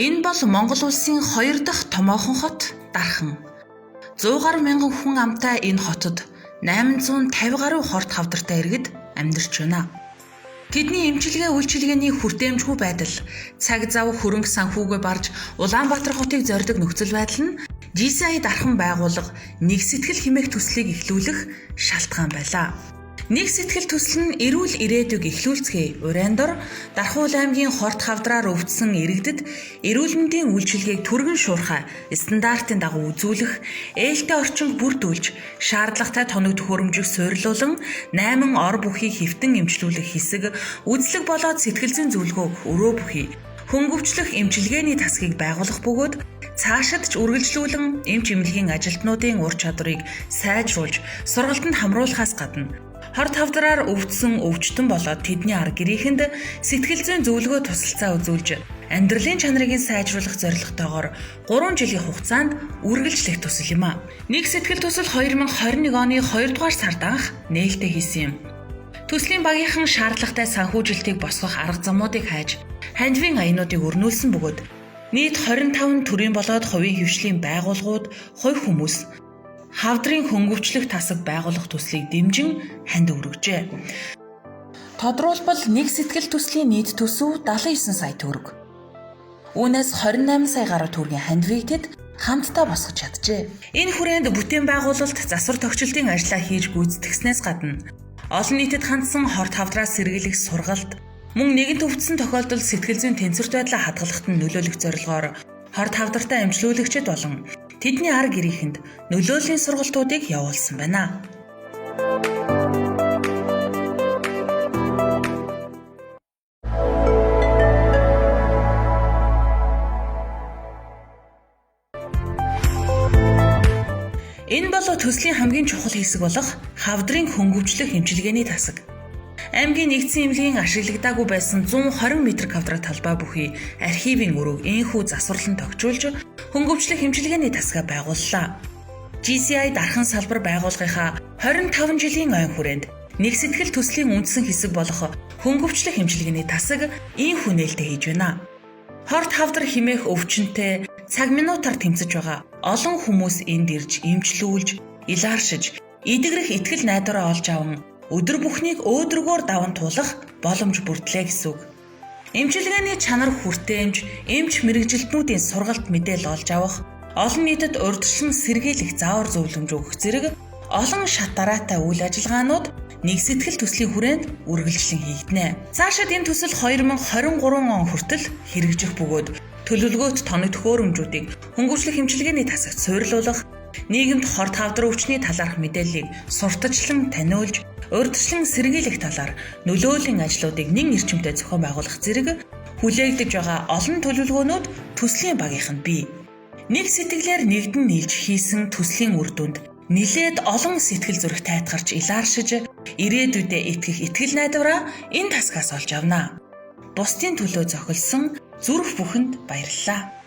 Энэ бол Монгол улсын хоёр дахь томоохон хот Дархан. 100 гаруй мянган хүн амтай энэ хотод 850 гаруй хорт хавдартай иргэд амьдарч байна. Тэдний эмчилгээ үйлчилгээний хүртээмжгүй байдал, цаг зав хөрөнгө санхүүгээ барж Улаанбаатар хотыг зорддог нөхцөл байдал нь GCI Дархан байгууллага нэг сэтгэл хэмээх төслийг эхлүүлэх шалтгаан байлаа. Нэг сэтгэл төсөл нь эрүүл ирээдүйг эхлүүлцгээе. Урайн дор Дархуул аймгийн хорт хавдраар өвдсөн иргэдэд эрүүл мэндийн үйлчилгээг түргэн шуурхай стандартын дагуу үзүүлэх, ээлтэй орчинг бүрдүүлж, шаардлагатай тоног төхөөрөмжийг суйрлуулан 8 ор бүхий хэвтэн эмчлүүлэх хэсэг, үзлэг болоод сэтгэл зүйн зөвлөгөөг өрөө бүхий хөнгөвчлөх эмчилгээний тасгийг байгуулах бөгөөд цаашид ч үргэлжлүүлэн эмч эмнэлгийн ажилтнуудын ур чадварыг сайжруулж сургалтанд хамруулахаас гадна хорт хавдраар өвдсөн өвчтөн болоод тэдний ар гэрийнхэнд сэтгэл зүйн зөвлөгөө тусалцаа үзүүлж амьдралын чанарыг сайжруулах зорилготойгоор 3 жилийн хугацаанд үргэлжлэх төсөл юм а. Нэг сэтгэл төсөл 2021 оны 2 дугаар сард анх нээлттэй хийсэн юм. Төслийн багийнхан шаардлагатай санхүүжилтийг босгох арга замуудыг хайж хандивын аянуудыг өрнүүлсэн бөгөөд нийт 25 төрийн болоод хувийн хвшлийн байгууллагууд, хувь хүмүүс хавдрын хөнгөвчлөх тасаг байгуулах төслийг дэмжин ханд өргөжээ. Тодруулбал нэг сэтгэл төслийн нийт төсөв 79 сая төгрөг. Үүнээс 28 сая гаруй төгрөгийн хандивыг тэд хамтдаа босгож чаджээ. Энэ хүрээнд бүтээн байгуулалт засвар тогтчлтын ажлаа хийж гүйцэтгснээс гадна олон нийтэд хандсан хорт хавдраас сэргийлэх сургалт, мөн нэгэнт өвдсөн тохиолдолд сэтгэл зүйн тэнцвэрт байдлаа хадгалахад нь нөлөөлөх зорилгоор хорт хавдартай эмчлүүлэгчид болон тэдний ар гэрийнхэнд нөлөөллийн сургалтуудыг явуулсан байна. Энэ бол төслийн хамгийн чухал хэсэг болох хавдрын хөнгөвчлөх эмчилгээний тасаг. Аймгийн нэгдсэн эмнэлгийн ашиглагдаагүй байсан 120 м квадрат талбай бүхий архивын өрөөг энхүү засварлан тохижуулж хөнгөвчлөх эмчилгээний тасгаа байгууллаа. GCI Дархан салбар байгууллагынхаа 25 жилийн ойн хүрээнд нэг сэтгэл төслийн үндсэн хэсэг болох хөнгөвчлөх эмчилгээний тасаг энхүү нээлттэй хийж байна. Хорт хавдар хэмээх өвчнөд цаг минутаар тэмцэж байгаа олон хүмүүс энд ирж эмчлүүлж, илааршиж, эдгэрэх итгэл найдвараа олж аван өдөр бүхнийг өөдрөгөөр даван туулах боломж бүрдлээ гэсэн үг. Эмчилгээний чанар хүртээмж, эмч мэргэжилтнүүдийн сургалт мэдээлэл олж авах, олон нийтэд урьдчилан сэргийлэх заавар зөвлөмж өгөх зэрэг олон шат дараатай үйл ажиллагаанууд нэг сэтгэл төслийн хүрээнд үргэлжлэн хийгдэнэ. Цаашид энэ төсөл 2023 он хүртэл хэрэгжих бөгөөд төлөвлөгөөт тоног төхөөрөмжүүдийг хөнгөвчлөх эмчилгээний тасагт суйрлуулах, нийгэмд хорт хавдар өвчний талаарх мэдээллийг сурталчлан таниулж, урьдчилан сэргийлэх талаар нөлөөллийн ажлуудыг нэн эрчимтэй зохион байгуулах зэрэг хүлээгдэж байгаа олон төлөвлөгөөнүүд төслийн багийнх нь бий. Нэг сэтгэлээр нэгдэн нийлж хийсэн төслийн үр дүнд нилээд олон сэтгэл зүрх тайтгарч илааршиж ирээдүйдээ итгэх итгэл найдвараа энэ тасгаас олж авна. Бусдын төлөө зохилсон зүрх бүхэнд баярлалаа.